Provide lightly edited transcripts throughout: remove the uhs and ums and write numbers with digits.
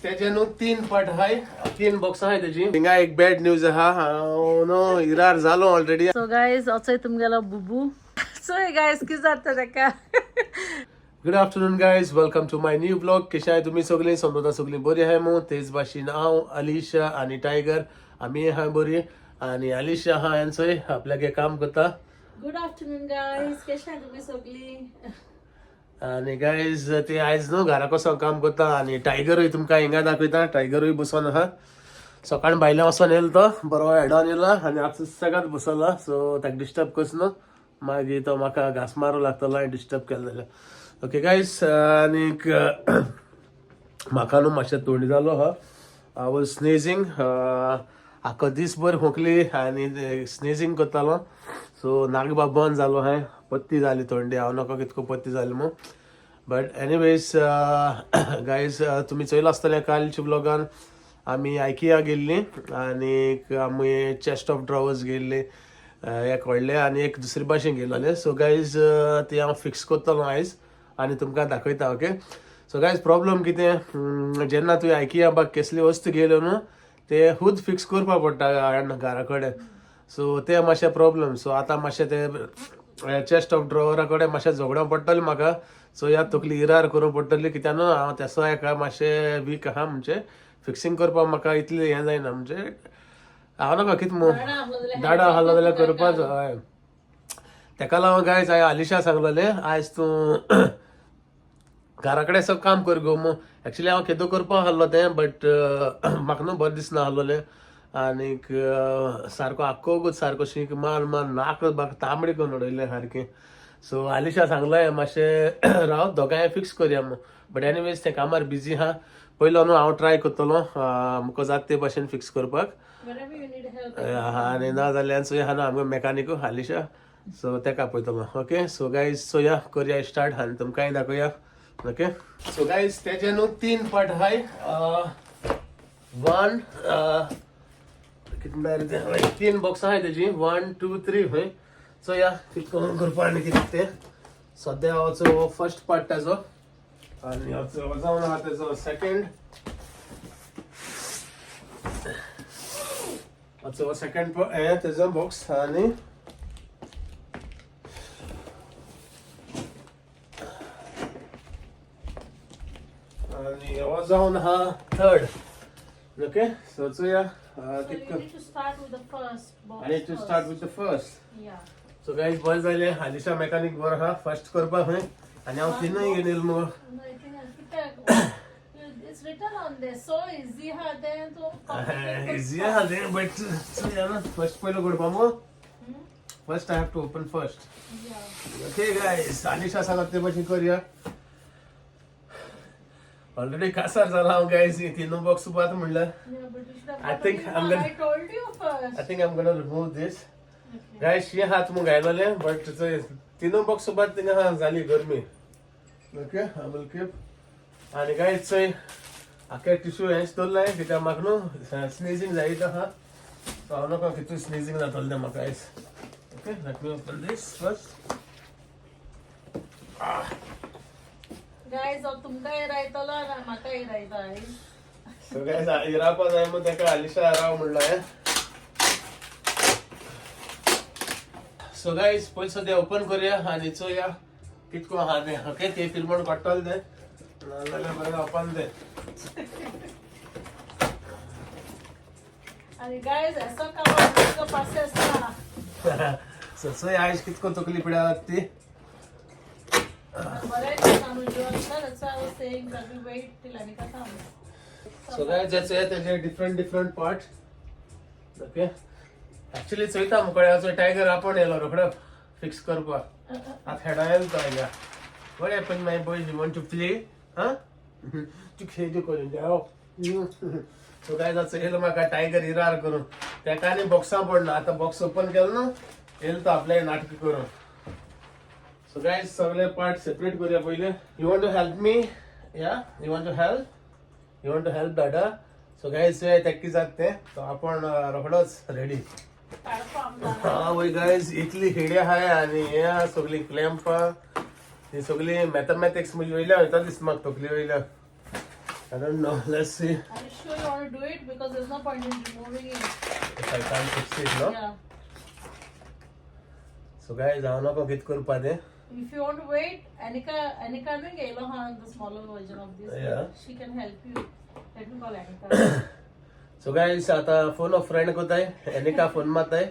तेजे न्हू तीन पार्ट आहाय, तीन बॉक्स आहाय तेजी. हिंगा एक बॅड न्यूज आहा, हांव न्हू इरार जालो ऑलरेडी. सो गायज, असोय तुमगेलो बुबू. सो गायज, कितें जाता तेका? Good afternoon guys, welcome to my new blog. कशे आहाय तुमी सगळीं? समजता सगळीं बरी आहाय मू. तेच भाशेन हांव, अलिशा आनी टायगर आमी आहाय बरी. आनी अलिशा आहा हेंचोय आपल्यागे काम करता. गुड आफ्टरनून गायज, कशें आहाय तुमी सगळीं? आनी गायज, ते आयज न्हू घरा कसो काम करता आनी टायगरूय तुमकां हिंगा दाखयता. टायगरूय बसोन आहा. सकाळ भायल्यान वचोन येयलो, तो बरो हेडोन येयला आनी आतां सगळ्यात बसला. सो ताका डिस्टर्ब करच न्हू, मागीर तो म्हाका घांस मारूं लागतलो हांवें डिस्टर्ब केलें जाल्यार. ओके गायज, आनीक म्हाका न्हू मातशें थंडी जालो आहा. I was sneezing आख्खो दीसभर, खोंकली आनी स्नेझींग करतालो. सो नागबा बंद जालो हांवें, पत्ती जाली थंडी. हांव नाका कितको पत्ती जाली म्हूण. बट एनिवेज गायज, तुमी चोयलां आसतलें कालच्या ब्लॉगान आमी आयकिया गेल्ली आनी आमी चेस्ट ऑफ ड्रॉवर्स गेल्ली, एक व्हडलें आनी एक दुसरे भाशेन गेल्ले. सो गायज, ती हांव फिक्स करतलो आयज आनी तुमकां दाखयता. ओके, सो गायज, प्रॉब्लम कितें, जेन्ना तुवें आयकिया बा कसली वस्तू घेयल्यो न्हू, ते खूद फिक्स करपा पडटा घरा कडेन. सो ते मातशें प्रॉब्लम. सो आतां मातशें ते चेस्ट ऑफ ड्रॉवरा कडेन मातशें झगडो पडटलें म्हाका. सो ह्या तकली इरार करूंक पडटली, कित्याक न्हू हांव तेसो एका मातशें वीक आहा, म्हणजे फिक्सिंग करपाक म्हाका इतलें हें जायना. म्हणजे हांव नाका कितें दाडा आहलो जाल्यार करपाचो. हय, तेका लागून गायज हांवें आलिशा सांगलेलें, आयज तूं घरा कडेन सगळें काम कर गो मू. एक्चुली हांव केदो करपाक आहलो तें, बट म्हाका न्हू बरें दिसना आहलोलें. आनीक सारको आख्खो सारको शीक मार मार नाक म्हाका तांबडी करून उडयलें सारकें. सो आलिशा सांगलें मातशें राव, दोगांय फिक्स करया म्हूण. बट एनिवेज तें कामार बिजी आहा. पयलो न्हू हांव ट्राय करतलो म्हाका जाता ते भाशेन फिक्स करपाक. आनी ना जाल्यार चोय आहा न्हू आमगे मेकानिकू आलिशा, सो तेका पळयतलो. ओके, सो गायज, चोया करया स्टार्ट आनी तुमकांय दाखोवया. ओके, सो गायज, तेजे न्हू तीन पार्ट आहाय. वन कितें म्हळ्यार तें तीन बॉक्स आहाय तेजी, वन टू थ्री. खंय चोया कितें करपा आनी कितें तें. सद्या हो फर्स्ट पार्ट ताजो आनी हो जावन आहा तेजो सेकंड. हो सेकंड हें तेजो बॉक्स आनी आनी हो जावन आहा थर्ड. ओके, सो चोया. So you need to start with the first box. I need to start with the first. Yeah. So guys, बरें जालें आलिशा मेकानीक बरो आहा फर्स्ट करपाक खंय आनी हांव तिनूय घेवन येयलो मुगो. No, I think it's written on there. So easy ha then to easy आहा तें, बट चोया न्हू फर्स्ट पयलो करपा मुगो. First I have to open first. Yeah. Okay guys, Alisha सांगता ते भशेन करया. ऑलरेडी कासार जाला हांव गायज, तिनू बॉक्स उपात म्हणल्यार. Yeah, but you should have I bought think only I'm one. gonna- I told you first. I think I am gonna remove this. Okay. Guys, शी हात मग घायलोले, बट तिनू बॉक्स उपात थिंगा जाली गरमी. Okay, I will keep. आनी guys चोय, आखे tissue हेंच दवरलाय कित्याक म्हाका न्हू स्निजींग जायत आहा. सो हांव नाका कितू स्निजींग जातलें तें म्हाका आयज. Okay, let me open this first. Guys, हांव तुमकां इरायतलो आनी म्हाका इरायता आयज. सो गायज, इरापा जाय म्हूण ताका आलिशा राव म्हणलो हांवें. सो गायज, पयलीं सद्या ओपन करुया आनी चोया कितको आहा तें. ओके, ते फिल्मण काडटलें तें, नाजाल्यार बरें जावपान तें. आनी गायज, असो काम पासेस ना. सो चोय आयज कितको तकली पिड्या जाता ती. बरें दिसता न्हू जेवण. That's why I was saying that we wait till Anika comes. So guys, हेचे तेजे different different part. Okay, actually चोयता मुकडे टायगर आपोवन येयलो रोखडो फिक्स करपाक. आतां हेडा येयलो तो हिंगा. What happened, my boys? You want to play? Huh? तूं खेळ करून जाओ. सो गायज, आतां येयलो म्हाका टायगर इरार करून. तेका आनी बॉक्सां पडना. आतां बॉक्स ओपन केलो न्हू, येयलो तो आपल्या नाटक करून. सो गायज, सगळे पार्ट सेपरेट करूया पयले. You want to help me? Yeah, you want to help? You want to help Dada? So guys, तेका कितें जाता तें, तो आपण रोखडोच रेडी. काडपा आमकां. हा वय गायज, इतली हेडी आहाय आनी हे आहा सगळीं क्लॅम्पां, ही सगळीं मॅथमॅटिक्स म्हजी वयल्या वयता दिसता म्हाका तकली वयल्या. I don't know, let's see. Are you sure you want to do it? Because there's no point in removing it. If I can't fix it, no? Yeah. So guys, हांव नको कितें करपा तें. If you want to wait, Anika न्हू घेयलो हा the smaller version of this. Yeah. She can help you. Let me call Anika. So guys, आता phone of friend कोताय, Aneka phone मारताय,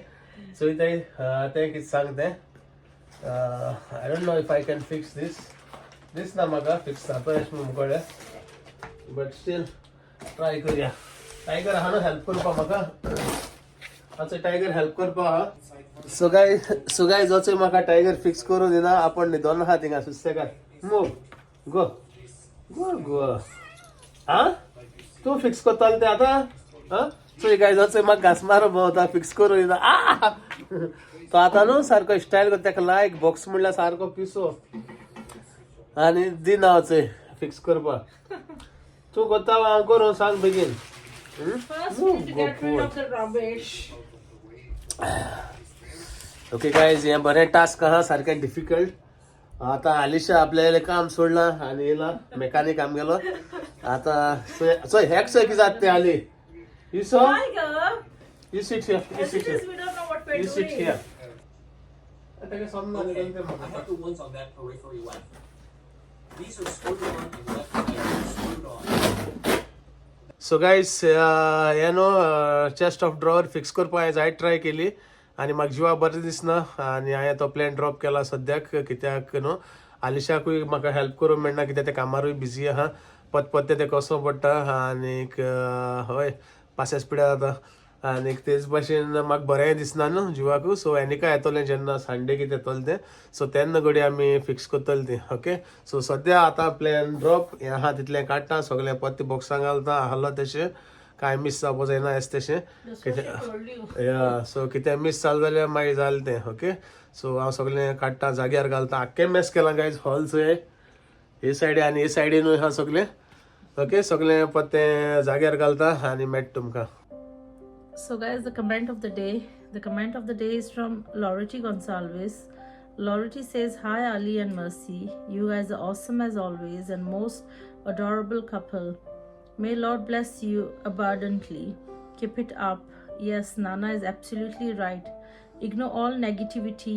चोयताय तें कितें सांग तें. I don't know if I can fix this. This ना म्हाका फिक्स जाता अशें म्हूण कळ्ळें, बट स्टील ट्राय करुया. टायगर आहा न्हू हेल्प करपा म्हाका, आतां टायगर हेल्प करपा आहा. सो गायज वचून म्हाका टायगर फिक्स करूं दिना, आपण न्हिदोन आहा थिंगा सुसेगाद. मूव गो गो गो. आं तूं फिक्स करतालो तें आतां. आं चोय गायज, वचून म्हाका घांस मारो भोंवता, फिक्स करूं दिना. आ तो आतां न्हू सारको स्टायल करता, तेका लायक बॉक्स म्हणल्यार सारको पिसो आनी दिना वचय फिक्स करपाक. तूं करता हांव करूं सांग बेगीन. First, we need to get rid of the rubbish. Okay guys, हें बरें टास्क आहा, सारकें डिफिकल्ट. आतां आलिशा आपल्यालें काम सोडलां आनी येयला मेकानीक आमगेलो. आतां चोय हेक चोय कितें जाता तें. आली, you saw? Tiger, you sit here, you as sit it here, is, we don't know what we're you sit doing. Here. ताका समजना Okay, तें I म्हाका. have the ones on that periphery left. These are screwed on and left and screwed on. So guys, हें न्हू chest of drawer fix करपाक हांवें जायत try केली आनी म्हाका जिवा बरें दिसना आनी हांवें तो प्लॅन ड्रॉप केला सद्याक. कित्याक न्हू आलिशाकूय म्हाका हेल्प करूंक मेळना, कित्याक तें कामारूय बिजी आहा, पत पत्ते तें कसो पडटा आनीक हय पासयेस पिड्यार जाता आनीक तेच भाशेन म्हाका बरेंय दिसना न्हू जिवाकू. सो एनिका येतलें जेन्ना संडे कितें येतलें तें, सो तेन्ना घडये आमी फिक्स करतले तें. ओके, सो सद्या आतां प्लॅन ड्रॉप हें आहा तितलें काडटा, सगळें परतें बॉक्सां घालता आहलो तशें, कांय मीस जावपा जायना एस तशें. That's what she told you. या सो कितें मीस जालें जाल्यार मागीर जालें तें. ओके, सो हांव सगळें काडटा जाग्यार घालता. आख्खें मेस केलां गायज, हॉल चोय हे सायडी आनी हे सायडीनूय आहा सगळें. ओके, सगळें परतें जाग्यार घालता आनी मेळटा तुमकां. So, guys, the comment of the day. The comment of the day is from Lorety Gonsalves. Lorety says, "Hi, Ali and Mercy. You guys are awesome as always and most adorable couple. May Lord bless you abundantly. Keep it up. Yes, Nana is absolutely right. Ignore all negativity,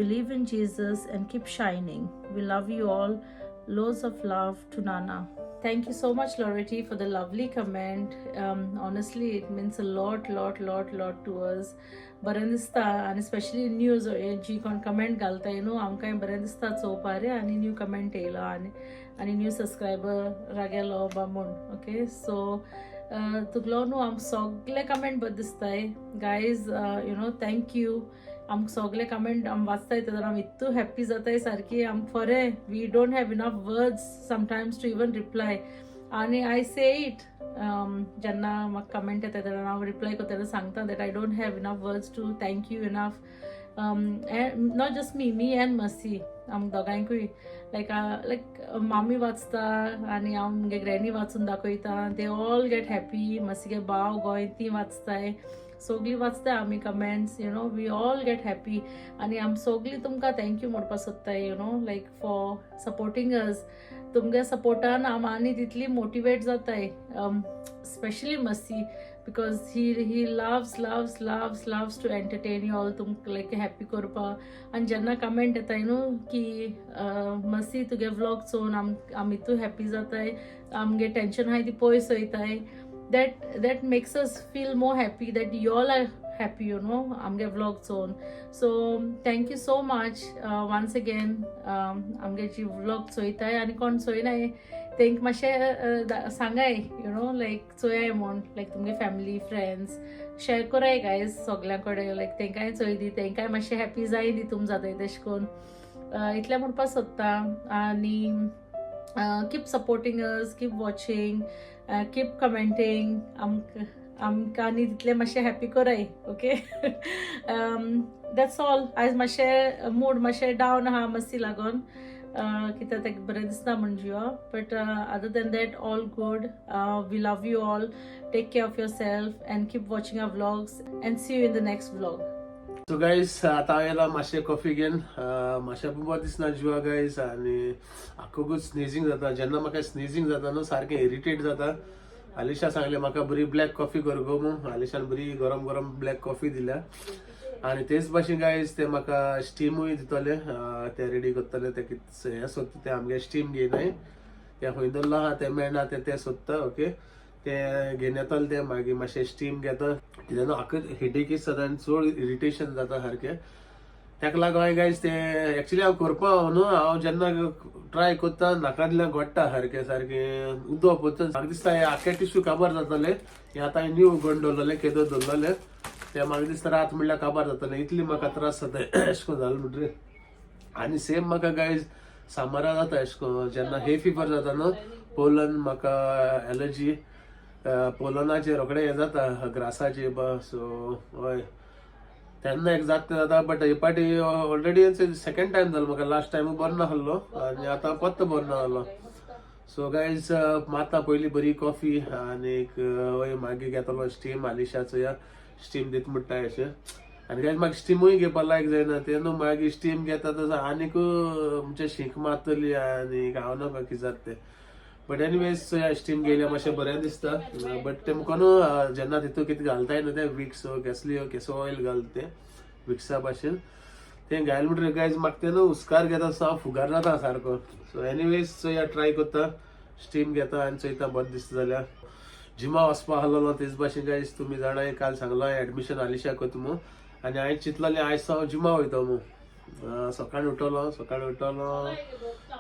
believe in Jesus, and keep shining. We love you all. Loads of love to Nana." Thank you so much, Lorety, for the lovely comment. Honestly, it means a lot, lot, lot, lot to us. बरें दिसता आनी specially news जी कोण comment घालता न्हू, आमकांय बरें दिसता चोवपा रे आनी न्यू कमेंट येयलो आनी आनी न्यू सबस्क्रायबर गेलो बा म्हूण. ओके, सो तुगलो न्हू आमकां सगळे कमेंट बरें दिसताय guys, thank you. आमकां सगळे कमेंट आमी वाचताय तेन्ना आमी इतू हॅप्पी जाताय सारकी, आमकां खरें we don't have enough words sometimes to even reply. आनी I say it, जेन्ना म्हाका कमेंट येता तेन्ना हांव रिप्लाय करता तेन्ना सांगता that I don't have enough words to thank you enough. Not just me, me and Mercy, आमकां दोगांयकूय लायक लायक मामी वाचता आनी हांव मुगे ग्रॅनी वाचून दाखयता, they all get happy. मसीगे भाव गोंय ती वाचताय, सगळीं वाचताय आमी comments, we all get happy. आनी आमी सगळीं तुमकां thank you म्हणपाक सोदताय, like for supporting us. तुमगे सपोर्टान आम आनी तितली मोटिवेट जाताय, specially Mercy, because he loves, loves, loves, loves to entertain you all, तुमकां लायक हॅप्पी करपाक. आनी जेन्ना कमेंट येताय न्हू की मसी तुगे व्लॉग चोवन आम इतू हॅप्पी जाताय, आमगे टेंशन आहाय ती पयस वयताय, that makes us feel more happy that you all are happy आमगे vlog चोवन. So thank you so much once again. आमगे जी व्लॉग चोयताय आनी कोण चोयनाय तेंक मातशें सांगाय, you know लायक चोयाय म्हूण, लायक तुमगे फॅमिली फ्रेंड्स शेअर कराय गायज सगल्यां कडेन, लायक तेंकांय चोय दी, तेंकांय मातशें हॅप्पी जाय दी तुम जाताय तेश कोन्न. इतलें म्हणपाक सोदता आनी keep supporting us, keep watching, keep commenting. आमकां आमकां आनी तितलें मातशें हॅप्पी कराय. Okay, that's all. आयज मातशें मूड मातशें डावन आहा मस्ती लागून, कित्याक तेका बरें दिसना म्हण जिवा, but other than that, all good. We love you all. Take care of yourself and keep watching our vlogs, and see you in the next vlog. So guys, आतां हांव येयला मातशें कॉफी घेवन. मातशें बरें दिसना जिवा गायज आनी आखोगूच स्निजींग जाता. जेन्ना म्हाका स्निजींग जाता न्हू, सारकें इरिटेट जाता. आलिशा सांगलें म्हाका बरी ब्लॅक कॉफी कर गो म्हूण. आलिशान बरी गरम गरम ब्लॅक कॉफी दिल्या आनी तेच भाशेन गायज ते म्हाका स्टिमूय दितले. ते रेडी करतले. ते कितें हें सोदता, ते आमगे स्टीम घेयनाय. ते खंय दवरलो आहा ते मेळना, ते ते सोदता. ओके, ते घेवन येतले. ते मागीर मातशें स्टीम घेता कित्याक न्हू आख्खो हेडेक जाता आनी चड इरिटेशन जाता सारकें. ताका लागून हांवें गायज ते एक्चुली हांव करपा न्हू, हांव जेन्ना ट्राय करता, नाकांतल्यान घडटा सारकें सारकें. उदक वचून म्हाका दिसता हे आख्खे टिश्यू काबार जातले. हे आतां हांवें न्यू उगोवन दवरलेले, केदो दवरलेले, ते म्हाका दिसता रात म्हणल्यार काबार जातले. इतली म्हाका त्रास जाता अशें करून जालें म्हणटरीर. आनी सेम म्हाका गायज सामारा जाता अशें करून. जेन्ना हे फिवर जाता न्हू, पोलन म्हाका एलर्जी, पोलनाचे रोखडे हें जाता, ग्रासाचे बा. सो हय, तेन्ना एक जाता तें जाता. बट हे पाटी ऑलरेडी सेकंड टायम जालो म्हाका. लास्ट टायम बरो नासलो आनी आतां परतो बरो नासलो. सो गायज, मारता पयली बरी कॉफी आनीक हय, मागीर घेतलो स्टीम. आलिशाचो या स्टीम दित म्हणटा अशें. आनी गायज, म्हाका स्टिमूय घेवपा लायक जायना ते न्हू. मागीर स्टीम घेता तसो आनीक म्हणजे शींक मारतली आनी हांव नाका कितें जाता तें. बट एनिवेज, स्टीम घेयल्या मातशें बरें दिसता. बट तेमकां न्हू जेन्ना तितून कितें घालताय न्हू, तें विक्स कसली केसो ऑयल घालता, तें विक्सा भाशेन तें घायल म्हणटकीर गायज, म्हाका तें न्हू हुस्कार घेता तसो हांव फुगार जाता सारको. सो एनिवेज, चोया, ट्राय करता, स्टीम घेता आनी चोयता बरें दिसता जाल्यार. जिमा वचपा आहलोलो, तेच भाशेन गायज, तुमी जाणा, काल सांगलो एडमिशन आलिशा करता म्हूण. आनी हांवें चिंतलेलें आयज हांव जिमा वयतो म्हूण. सकाळीं उठलो, सकाळीं उठलो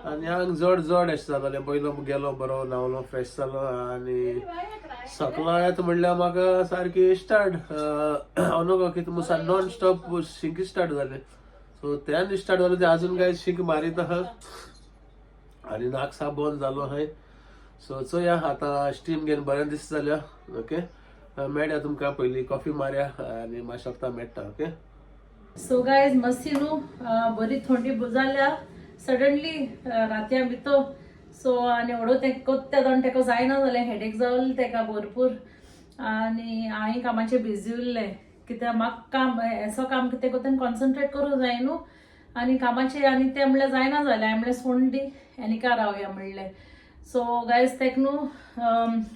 आनी आंग जड जड अशें जातालें. पयलो गेलो, बरो न्हांवलो, फ्रेश जालो आनी सकलो येता म्हणल्यार म्हाका सारकी स्टार्ट, हांव नको कितें मुसा, नॉन स्टॉप शिंक स्टार्ट जालें. सो त्यान स्टार्ट जालें तें अजून काय शींक मारीत आहा आनी नाक साप बंद जालो हांवें. सो चोया, आतां स्टीम घेवन बरें दिसता जाल्यार. ओके, मेळया तुमकां. पयलीं कॉफी मारया आनी मातशें वखदां मेळटा. ओके. सो गायज, मस्ती न्हू, बरी थंडी जाल्या सडनली रातया भितर. सो आनी व्हडो तें कोत्ता दोन तेका जायना जालें. हेडेक जाल तेका भरपूर आनी हांवें कामाचेर बिजी उरलें कित्याक म्हाका काम एसो काम कितें करता, कॉन्सन्ट्रेट करूं जाय न्हू. आनी कामाचेर आनी तें म्हणल्यार जायना जालें. हांवें म्हणलें सोड दी, आनी का रावया म्हणलें. सो गायज, तेका न्हू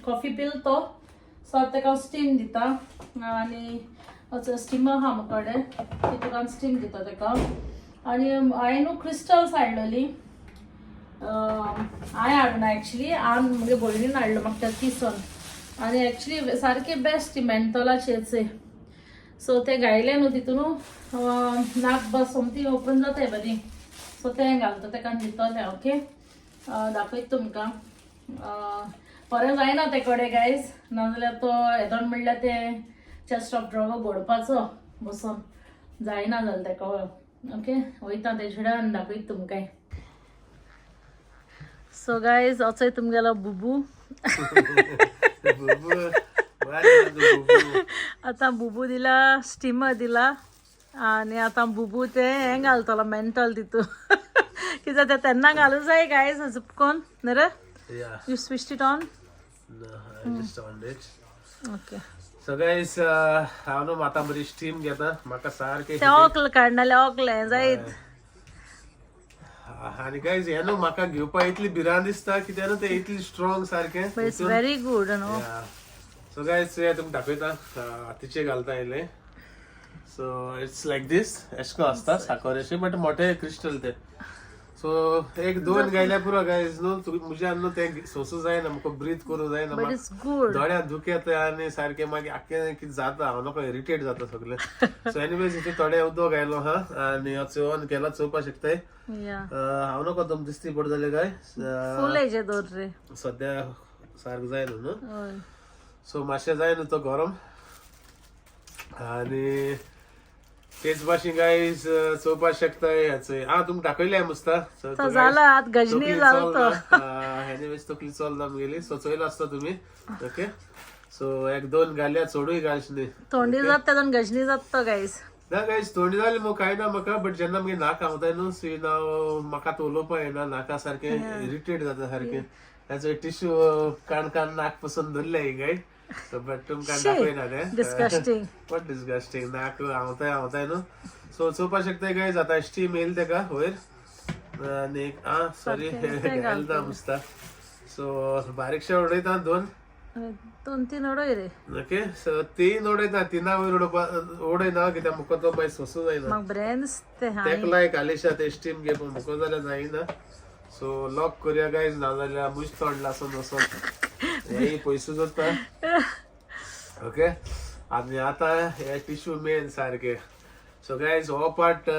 कॉफी पिल तो. सो आतां तेका हांव स्टीम दिता आनी स्टिमर आहा म्हजे कडेन, तितून स्टीम दिता तेका. आनी हांवें न्हू क्रिस्टल्स हाडलेली. हांवें हाडना एक्चुली, हांव म्हगे भयणीन हाडलो म्हाका टर्कीसून. आनी एक्चुली सारके बेस्ट मेंटोलाचेच. सो ते घायले न्हू, तितून नाक बस सोमती ओपन जाताय बरी. सो तें घालता तेका दितलें. ओके, दाखयता तुमकां. बरें जायना ते कडेन गायज, नाजाल्यार तो येदोळ म्हणल्यार ते चेस्ट ऑफ ड्रॉवर घोडपाचो बसोन जायना जालें तेका. ओके, वयता तेजे कडेन आनी दाखयता तुमकां. सो गायज, असोय तुमगेलो बुबू. बुबू, बरें बुबू. आतां बुबू दिला, स्टिमर दिला आनी आतां बुबू ते हें घालतलो मेंटल तितू. कितें जाता तेन्ना घालूं जाय गायज, चुपकोन न्ही रे? Yeah. You switch it on? No, I just on it. Okay. So guys, हांव न्हू आतां बरी स्टीम घेता. म्हाका सारकें ते ओकल काडनाले, ओकलें जायत. आनी गायज, हें न्हू म्हाका घेवपा इतली भिरांत दिसता कित्याक न्हू ते इतली स्ट्रॉंग सारकें. It's very good न्हू. सो गायज, तुमकां दाखयता, हातीचे घालता येयले. सो it's like दीस, एशें करून आसता साकर अशें, बट मोठे क्रिस्टल ते. सो एक दोन गायल्या पुरो गायज न्हू, म्हज्यान न्हू तें सोंसूं जायना, म्हाका ब्रीथ करूं जायना. But it's good. दोळ्यांत दुख येता आनी सारकें मागीर आख्खें कितें जाता, हांव नको, इरिटेट जाता सगळें. सो एनिवेज, हितून थोडें उदक घायलो हा आनी ऑन केला, चोवपाक शकताय. या. हांव नको तुम दिसती पड जालें काय. फूल हेजे दवर रे. सद्या सारकें जायना न्हू. हय. सो मातशें जाय न्हू तो गरम. आनी तेच भाशेन गायज, चोवपाक शकताय हाचो हा तुमकां दाखयलें मुस्ता. तो जाला आत गजनी जालो तो. एनिवेज, तकली चलना मुगेली. सो चोयला आसता तुमी. ओके, सो एक दोन घाल्या, चडूय घालच न्ही. थंडी जाता तेदोन गजनी जाता तो गायज. ना गायज, थंडी जाली मग कांय ना म्हाका, बट जेन्ना मागीर नाक हांवताय न्हू, सी ना म्हाका तो उलोवपा येना, नाका सारकें इरिटेट जाता सारकें. ताचो टिश्यू कान कान नाक पसून धरले ही गाय. सो बट तुमकां दाखयना तें. डिस्कस्टिंग. What disgusting? नाक हांवताय हांवताय न्हू. सो चोवपा शकता गायज, आतां स्टीम येयल तेका वयर आनी आं सॉरी घालता मुसता. सो बारीकशे उडयता दोन. दोन तीन उडय रे. ओके, सो तीन उडयता, तिना वयर उडोवपा उडयना कित्याक मुको तो मागीर सोंसू जायना. म्हाका बरें दिसता तें. तेक लायक आलिशा ते स्टीम घे, पूण मुको जाल्यार जायना. सो लॉक करुया गायज, ना जाल्यार मुज तोंड लासून वचोन हेय पयसो जाता. ओके, आनी आतां हे टिश्यू मेन सारके. सो गायज, हो पार्ट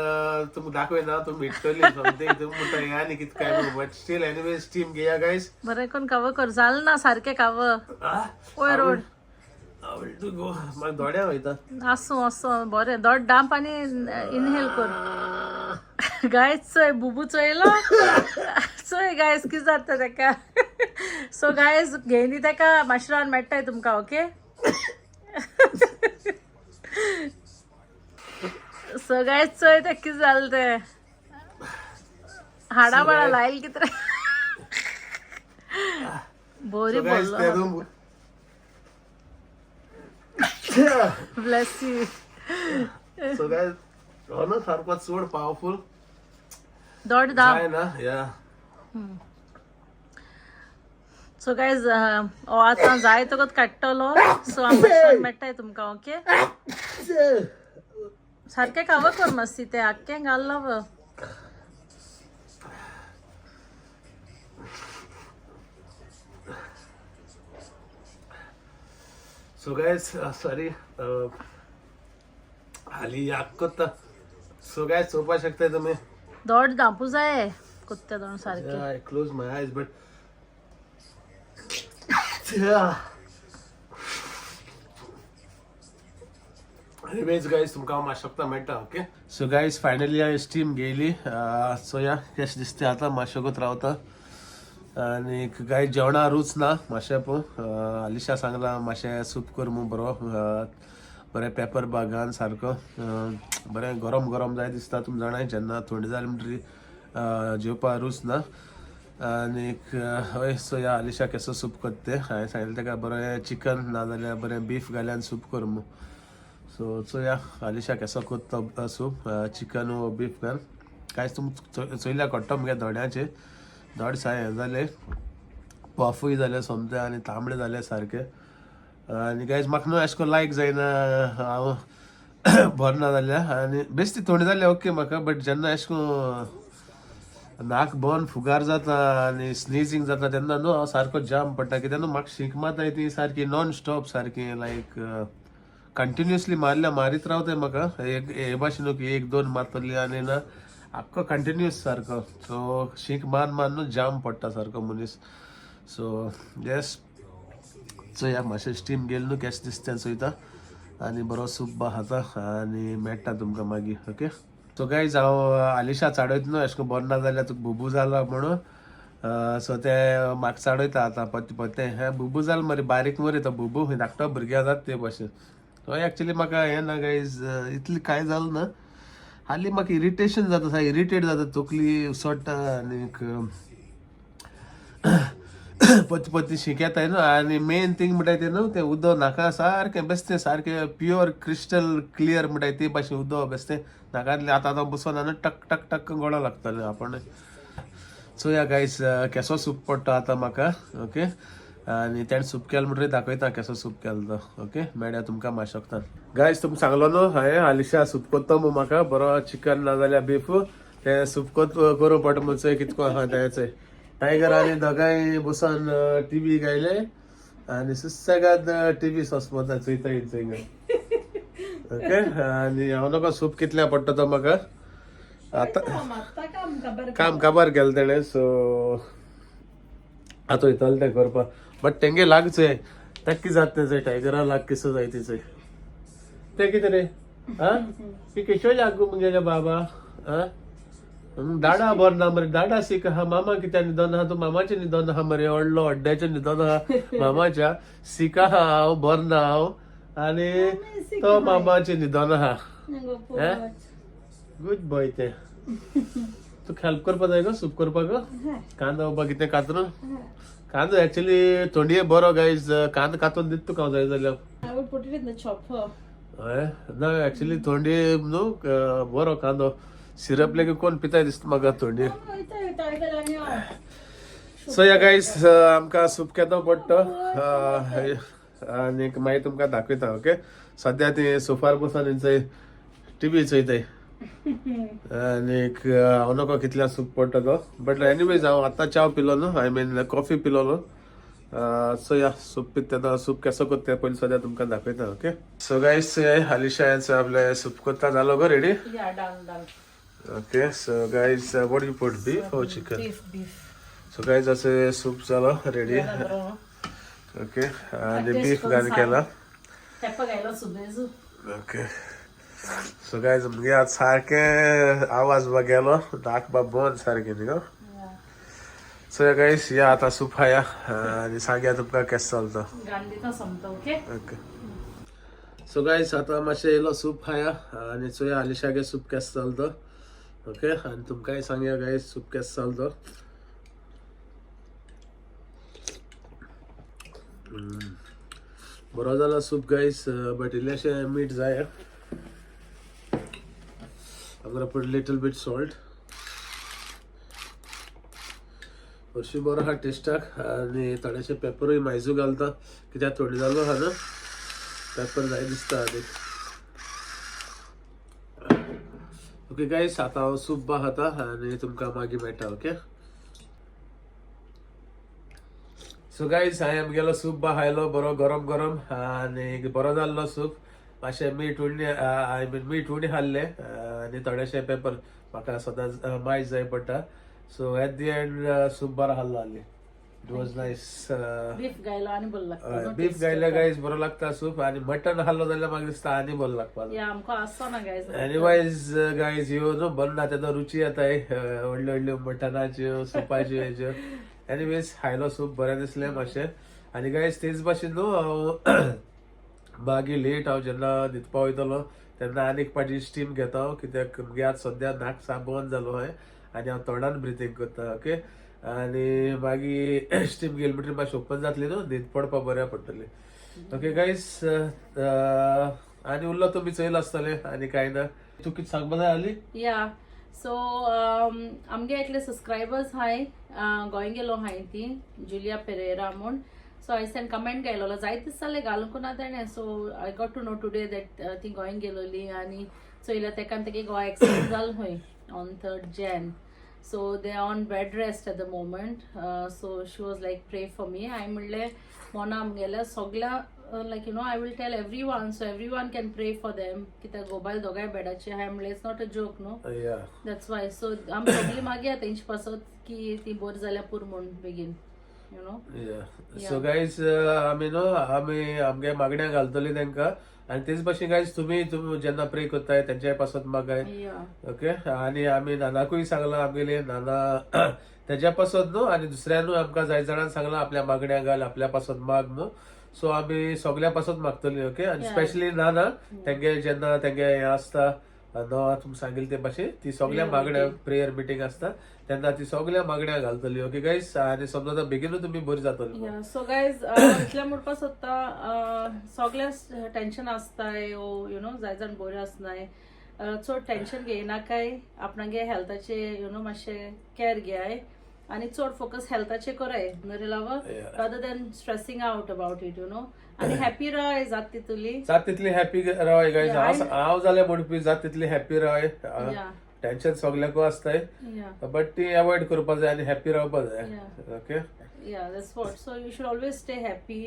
तुमकां दाखयना, तुमी हिटतली समथिंग, तुमी म्हणटा हें आनी कितें काय म्हणून, बट स्टील एनिवे स्टीम घेया गायज. बरें कोण काव कर जाल ना सारकें काव वयर ओड. टू गो, म्हाका दोड्या वयता. आसूं आसूं, बरें दोड डांप आनी इनहेल कर. गायज चोय बुबू चोयलो, चोय गायज कितें जाता तेका. सो गायज घेयनी तेका मातशें मेळटाय तुमकां. ओके, सो गायज चोय तेका कितें जालें तें, हाडा बाळा लायल कितें बोरी सो गायज बोललो. ते room Blaise you. So guys, हो न्हू सारको चड पावरफूल दोड दाम. जायना या. सो गायज, हो आतां जाय तकच काडटलो. सो आमकां मेळटाय तुमकां. ओके, सारकें काव कर मातशी तें आख्खें घाल लाव. सो गायज सॉरी, हाली याद करता. सो गायज चोवपा शकता तुमी. दोड दांपू जाय कुत्ते दोन सारके. I close my eyes, but anyways guys, तुमकां हांव मातशें मेळटा. ओके, सो गायज फायनली हांवें स्टीम घेयली. सो या कशें दिसता आतां मातशें रावता. आनी गायज जेवणा रूच ना मातशें, पूण आलिशा सांगलां मातशें सूप कर म्हूण बरो, बरें पेपर बागान सारको बरें गरम गरम जाय दिसता. तुमी जाणाय जेन्ना थंड जाली म्हणटरी जेवपा रूच ना. आनीक हय, सो या आलिशा केसो सूप करता तें. हांवें सांगलें ताका बरें चिकन ना जाल्यार बरें बीफ घाल्यान सूप कर म्हूण. सो चोया आलिशा केसो करता सूप, चिकन वो बीफ घाल. कांयच तुमी चोयल्या कट्टो मुगे दोड्याचे दोड साय हें जाले, पफूय जाले सोमते आनी तांबडे जाले सारके. आनी गायज म्हाका न्हू अशें करून लायक जायना हांव बरें ना जाल्यार, आनी बेश्टी थंड जाल्यार ओके म्हाका, बट जेन्ना अशें करून नाक बंद फुगार जाता आनी स्निजींग जाता तेन्ना न्हू हांव सारको जाम पडटा, कित्याक न्हू म्हाका शींक मारताय ती सारकी नॉन स्टॉप, सारकी लायक कंटिन्युअसली मारल्या मारीत रावताय म्हाका. एक हे भाशेन न्हू की एक दोन मारतली आनी ना, आख्खो कंटिन्युअस सारको. सो शींक मार मार न्हू जाम पडटा सारको मनीस. सो येस, चोया मातशें स्टीम गेल न्हू केशें दिसता तें चोयता आनी बरो सूप बा खाता आनी मेळटा तुमकां मागीर. ओके, सो गायज हांव आलिशा चाडयत न्हू अशें करून बरें ना जाल्यार तुका बुबू जाला म्हणून. सो ते म्हाका चाडयता आतां पत्ते पत्ते हें बुबू जाल मरे, बारीक मरे तो बुबू, धाकटो भुरग्या जाता ते भाशेन. हय, एक्चुली म्हाका हें ना गायज, इतलें कांय जालें ना हालीं, म्हाका इरिटेशन जाता, सारकें इरिटेट जाता, तकली उसोडटा आनीक पत्ती पत्ती शींक येताय न्हू. आनी मेन थींग म्हणटाय तें न्हू, तें उदक नाका सारकें बेश्टें सारकें प्युअर क्रिस्टल क्लियर म्हणटाय ते भाशेन उदक बेश्टें नाकांतलें आतां आतां बसोन आनी टक टक टक गळो लागतालें आपण. चोया गायज केसो सूप पडटा आतां म्हाका. ओके, आनी तेणें सूप केलें म्हणटरीर दाखयता केसो सूप केलो तो. ओके, मेळया तुमकां मातशें वखदान. गायज तुमकां सांगलो न्हू हांवें आलिशा सूप करता म्हूण, म्हाका बरो चिकन ना जाल्यार बीफ तें सूप करूं पडटा म्हूण. चोय कितको आहा तें चोय. टायगर आनी दोगांय बसून टिवी गायले आनी सुसेगाद टिवी सोंसमता चोयता चोय. ओके, आनी हांव नको सूप कितल्या पडटा तो म्हाका आतां. काम काबार केलें तेणें, सो आतां वयतलें तें करपाक, बट तेंगे लागचें ताका कितें जाता तें टायगरा लाग किसो जाय ती चोय. तें कितें रे आं ती केशो लागू मुगेल्या बाबा आं दाडा बरो ना मरे, दाडा सीक आहा मामा, कित्याक न्हिदोन आहा तूं? मामाचें न्हिदोन आहा मरे, व्हडलो अड्ड्याचें न्हिदोन आहा मामाच्या. सीक आहा हांव, बरो ना हांव, आनी तो मामाचें न्हिदोन आहा. गुड बॉय तें. तुका हेल्प करपा जाय गो सूप करपाक? कांदो बा कितें कातरून कांदो ऍक्च्युली तोंडये बरो गायज. कांदो कातून दित तुका हांव जाय जाल्यार. I would put it in the chopper. हय ना, ऍक्च्युली तोंडये न्हू बरो कांदो. सिरप लेगीत कोण पिताय दिसता म्हाका तोंडये. टायगर आनी हांव. सो या गायज, आमकां सूप केदो पडटा आनी मागीर तुमकां दाखयता. ओके, सद्या ती सोफार बसून तेंचे टिवी चोयताय आनीक हांव नको कितल्या सूप पडटा तो. बट एनिवेज, हांव आतां च्याव पिलो न्हू, I mean coffee पिलो न्हू. सो या, सूप पिता तेन्ना सूप कसो करता तें पयलीं सद्या तुमकां दाखयता. ओके, सो गायज, आलिशा आपले सूप करता. जालो गो ready? Yeah, done, done. Okay, so guys, what you put, beef or chicken? Beef, beef. So guys, असे सूप जालो रेडी. ओके, आणि बीफ घालून केला. पेपर घायलो सुबेजू. ओके, सो गायज, मुगे आज सारकें आवाज बा गेलो, नाक बा बंद सारकें न्ही गो. सो या गायज, या आता सूप खाया आणि सांगया तुमकां केस चलता. घालून दिता सोमतो, ओके. ओके, सो गायज, आता मातशें येयलो सूप खाया आणि चोया आलिशागे सूप केस चलता. ओके, आणि तुमकांय सांगया गायज सूप केस चलता. बरो जाला सूप गायज, बट इल्लेशें मीठ जाय. I'm gonna put little bit salt. हरशीं बरो आहा टेस्टाक. आनी थोडेशे पेपरूय मायजू घालता कित्याक थोडी जालो आहा न्हू, पेपर जाय दिसता आनी. ओके गायस, आतां हांव सूप बा खाता आनी तुमकां मागीर मेळटा. ओके, सो गायस, हांवें आमगेलो सूप बा खायलो बरो गरम गरम आनी बरो जाल्लो सूप. मातशें मीठ उणी, I mean मीठ उणें खाल्लें आनी थोडेशें पेपर, म्हाका सदांच मायज जाय पडटा. So at the end soup बरो खाल्लो आनी it was nice. Beef घायलो आनी बरो लागता न्हू बीफ taste. गायल्या गायज बरो लागता सूप आनी मटन खाल्लो जाल्यार म्हाका दिसता आनी बरो लागपाचो. या, आमकां आसतो ना गायज. एनिवायज गायज, ह्यो न्हू बंद ना तेन्ना रुची येताय व्हडल्यो व्हडल्यो मटनाच्यो सुपाच्यो हेच्यो. एनिवेज, खायलो सूप, बरें दिसलें मातशें. आनी गायज, तेच भाशेन न्हू हांव मागीर लेट हांव जेन्ना न्हिदपा वयतलो तेन्ना आनी एक पाटी स्टीम घेता हांव, कित्याक मुगे आतां सद्या नाक सा बंद जालो हांवें आनी हांव तोंडान ब्रिथींग करता. ओके, आनी मागीर स्टीम घेयली म्हणटकीर मातशें ओपन जातली न्हू, न्हीद पडपा बऱ्या पडटली. ओके गायज, आनी उरलो तुमी चोयला आसतलें आनी कांय ना. तूं कितें सांगपा जाय आली? या, सो आमगे एकले सबस्क्रायबर्स हाय, गोंय गेलो हाय ती जुलिया पेरेरा म्हूण. सो हांवें सेंड कमेंट घायलेलो, जायते दीस जाले घालूंक ना तेणें. So I got to know today that ती गोंय गेलोली आनी चोयल्या तेका तेगे गोवा एक्सिडंट जालो खंय on 3rd Jan. So they on bed rest at the moment. So she was like, "Pray for me." हांवें म्हणलें, मोना आमगेल्या सगल्या, like I will tell everyone so everyone can pray for them, कित्याक गोबायल दोगांय बेडाचे. हांवें म्हणलें, it's not a joke न्हू. या. That's why. सो आमी सगळीं मागया तेंचे पासत की ती बरी जाल्यार पूर म्हूण बेगीन you know. So guys, आमी न्हू आमी आमगे मागण्या घालतली तांकां आनी तेच भाशेन गायज, तुमी तुमी जेन्ना प्रे करताय तेंच्याय पासत मागाय. या. ओके, आनी आमी नानाकूय सांगलां, आमगेले नाना तेज्या पासत न्हू आनी दुसऱ्यानूय आमकां जाय जाणान सांगलां, आपल्या मागण्या घाल, आपल्या पासत माग न्हू. सो आमी सगल्या पासत मागतली. ओके, आनी स्पेशली नाना तेंगे जेन्ना तेंगे हें आसता न्हू, तुमी सांगिल्ले ते भाशेन ती सगल्या मागण्या, प्रेयर मिटींग आसता तेन्ना ती सगल्या मागण्या घालतली. ओके गायज, आनी समजा बेगीनूच तुमी बरी जातली. या, सो गायज, इतलें म्हणपा सोदता, सगळ्या टेंशन आसताय ओ you know, जाय जाण बऱ्यो आसनाय. चड टेंशन घेयनाकाय. आपणागे हेल्थाचे you know मातशें कॅर घेयाय आनी चड फोकस हेल्थाचे कराय नरे लावा, rather than stressing out about it. आनी हॅपी राय जात तितूली. जात तितली हॅपी रावय गायज. हांव हांव जाल्यार म्हणपी, जात तितली हॅपी रावय. टेंशन सगल्यांकूच आसताय, बट ती अवॉइड करपा जाय आनी हॅपी रावपा जाय. Okay. Yeah, that's what. So you should always stay happy.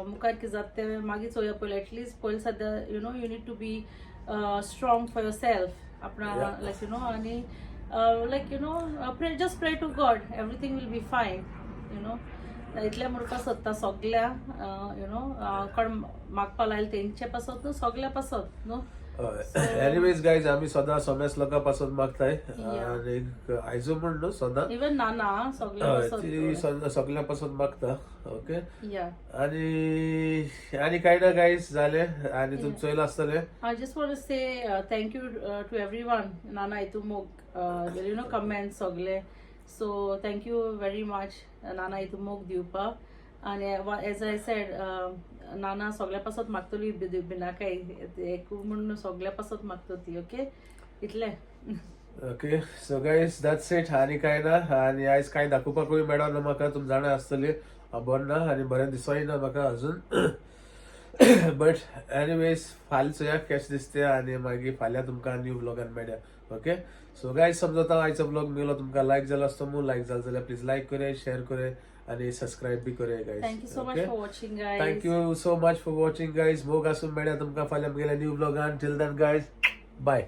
मुखार कितें जाता तें मागीर चोवया. पयलीं एटलिस्ट पयलीं सद्या you need to be strong for yourself आपणा लायक you know आनी like pray, just pray to God, everything will be fine. इतलें म्हणपा सोदता सगल्या you know कोण मागपा लायले तेंचे पासत न्हू, सगल्या पासत न्हू. एनिवेज गायज, आमी सदां समेस लोकां पासून मागताय आनी आयजू म्हण न्हू, सदां. इवन नाना सगल्या पासत. ती सगल्या पासून मागता. ओके. या. आनी आनी कांय ना गायज, जालें आनी तुमी चोयलां आसतलें. I just want to say thank you to everyone. Nana, itu mog comments सगळे. So thank you very much नाना इतू मोग दिवपा. आनी एज I said, नाना सगल्या पासत मागतली बिनाकाय एक म्हूण सगल्या पासत मागतो ती. ओके, इतलें. Okay, so guys, that's it. आनी काय ना, आनी आयज कांय दाखोवपाकूय मेळना म्हाका, तुम जाणा आसतली, हांव बरो ना आनी बरें दिसोय ना म्हाका अजून. बट एनिवेज, फाल्यां चोया केशें दिसते आनी मागीर फाल्यां तुमकां न्यू ब्लॉगान मेळया. ओके, सो गायज, समजता आयचो ब्लॉग मेलो तुमकां लायक जालो आसतो मू. लायक जालो जाल्यार प्लीज लायक करे, शेअर करे आनी सबस्क्रायब बी करे guys. Thank you so much for watching, guys. Thank you so much for watching, guys. मोग आसून मेळया तुमकां फाल्यां म्हगेल्या new ब्लॉगान. Till then guys, bye.